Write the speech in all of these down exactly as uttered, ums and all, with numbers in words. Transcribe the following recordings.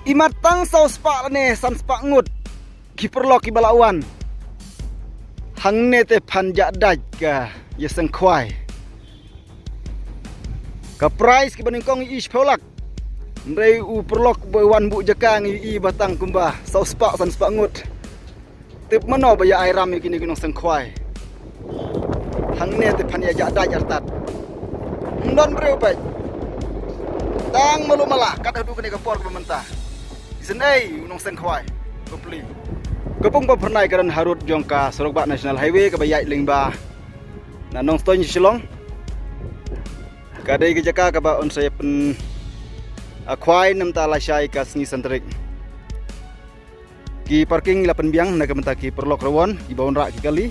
Imat tang saw spah lane san spah ngut ki paralok kiba la wan. Hangne te phan jah dait ka ïaseng khwai. Ka prize kiba nyngkong i shiphew lak. Hynrei u paralok ba wan buh jaka ngi i ba tang kumba saw spah san spah ngut. Tip mano ba ïa ai ram ïa kine ki nongseng khwai. Hangne te phan ïa jah dait artat. Ym don briew bad tang malu mala kat haduh kane ka por ba mynta. Isynei u nongseng khwai. Ka pli. Ka pung Pamphyrnai ka don harud jong ka surok bah National Highway kaba ïaid lyngba na Nongstoiñ Shillong. Ka dei ka jaka kaba un sa ïa pyn, a, khwai namta lashai ka sngi san tarik. Ki parking la pynbiang na ka bynta ki paralok rawon kiba wanrah ki kali.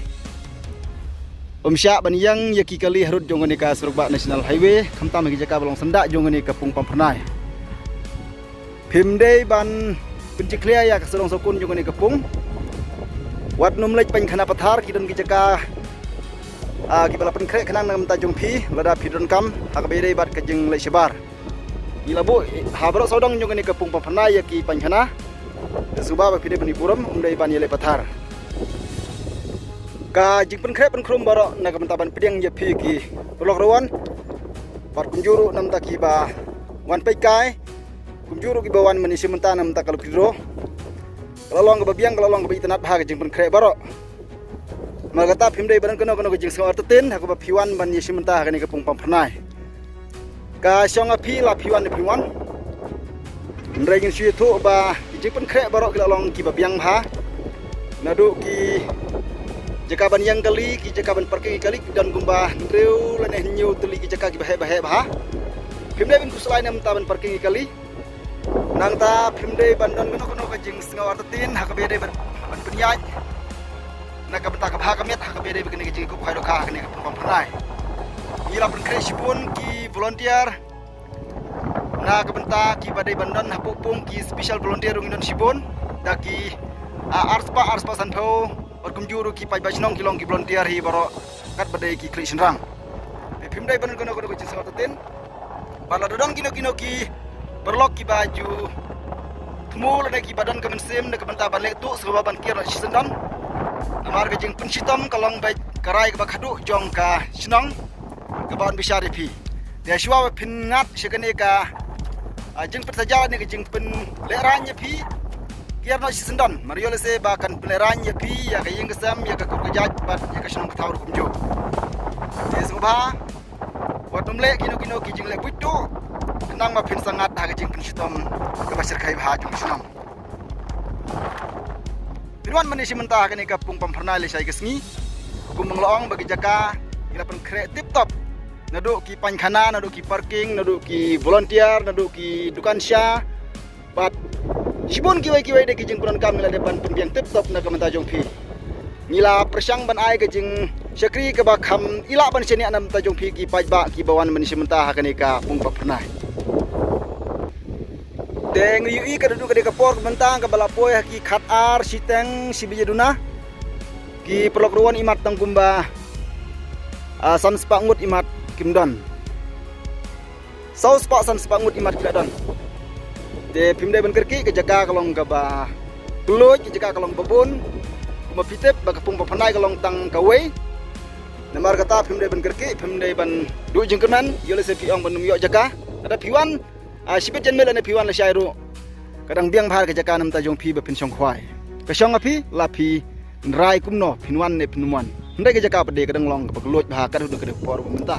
Ym shah ban ïeng ïa ki kali harud jong kane ka surok bah National Highway, khamtam ha ki jaka ba long syndah jong kane ka pung Pamphyrnai. Phim dei ban pynjakhlia ïa ka sawdong sawkun jong kane ka pung. Wat nym leit paikhana pathar, ki don ki jaka, ah, kiba la pynkhreh khnang na ka bynta jong phi, lada phi donkam ha kaba ïadei bad ka jingleit shabar. Ngi la buh ha baroh sawdong jong kane ka pung Pamphyrnai ïa ki paikhana. Te sngewbha ba phi dei ban ïa burom, ym dei ban ïaleh pathar. Ka jingpynkhreh pynkhrum baroh na ka bynta ban pdiang ïa phi ki paralok rawon. Bad kumjuh ruh namta kiba wan peit kai. Kumjuh ruh kiba wan ban ïashim bynta namta ka lucky draw. Ka la long kaba biang, ka la long kaba itynnad bha ka jingpynkhreh baroh. Namar kata phim dei ban don kano kano ka jingsngew artatien ha kaba phi wan ban ïashim bynta ha kane ka pung Pamphyrnai. Ka shong ha phi, la phi wan ne phim wan. Hynrei ngin shu ïathuh ba ki jingpynkhreh baroh ki la long kiba biang bha. Naduh ki jaka ban ïeng kali, ki jaka ban parking kali, ki don kumba hynriew lane hynñiew tylli ki jaka kiba heh ba heh bha. Phim dei ban khuslai namta ban parking kali. Nangta phim dei ban don kano kano ka jingsngew artatien ha kaba ïadei ban, ban pynïaid na ka bynta ka bha ka miat ha kaba ïadei bad kane ka jingkup khwai dohkha ha kane ka pung Pamphyrnai. Ngi la pynkhreh shibun ki volunteer na ka bynta kiba dei ban don hapoh pung, ki special volunteer ruh ngi don shibun da ki, ah, arspah, arspah sanphew. Bad kumjuh ruh ki paidbah shnong ki long ki volunteer hi baroh katba dei ki khlieh shynrang. Te phim dei ban don kano kano ka jingsngew artatien. Bad lada don kino kino ki paralok kiba ju thmu lane kiba don ka mynsiem na ka bynta ban leh tuh, sngewbha ban kiar noh shisyndon. Namar ka jingpynshitom ka long beit ka rai kaba khadduh jong ka shnong kaba yn bishar ïa phi. Te shuwa ba phin ngat sha kane ka, ah, jingpynsaja ne ka jingpynlehraiñ ïa phi, kiar noh shisyndon. Mar ïoh lehse ba kan pynlehraiñ ïa phi, ïa ka ïing ka sem, ïa ka kur ka jait bad ïa ka shnong ka thaw ruh kumjuh. Te sngewbha wat nym leh kino kino ki jingleh buit tuh, khnang ba phin sa ngat ha ka jingpynshitom kaba shyrkhei bha jong ka shnong. Phin wan ban ïashim bynta ha kane ka pung Pamphyrnai lashai ka sngi. Kumba nga la ong ba ki jaka ki la pynkhreh tip top. Naduh ki paikhana, naduh ki parking, naduh ki volunteer, naduh ki dukan sha. Bad shibun kiwei kiwei de ki jingpyndonkam ngi la dep ban pynbiang tip top na ka bynta jong phi. Ngi la pyrshang ban ai ka jingshakri kaba kham ïaleh ban shaniah na ka bynta jong phi ki paidbah kiba wan ban ïashim bynta ha kane ka pung Pamphyrnai. Te ngi ïohi ka dei ka por mynta kaba la poi ha ki khatar shiteng shi baje duna. Ki paralok rawon imat tang kumba, ah, san spah ngut imat kim don. Saw spah san spah ngut imat ki la don. Te phim dei ban kyrkieh, ka jaka ka long kaba kylluid, ka jaka ka long babun. Kumba phi tip ba ka pung Pamphyrnai ka long tang kawei. Namar kata phim dei ban kyrkieh, phim dei ban duh jingkyrmen, ïoh lehse phi ong ban ym ïoh jaka. Lada phi wan, ah, shibit janmiet lane phi wan lashai ruh, ka dang biang bha ka jaka na ka bynta jong phi ba phin shong khwai. Ka shong ha phi, la phi rai kumno phin wan ne phin ym wan. Hynrei ka jaka pat de ka dang long kaba kylluid bha kat haduh kane ka por ba mynta.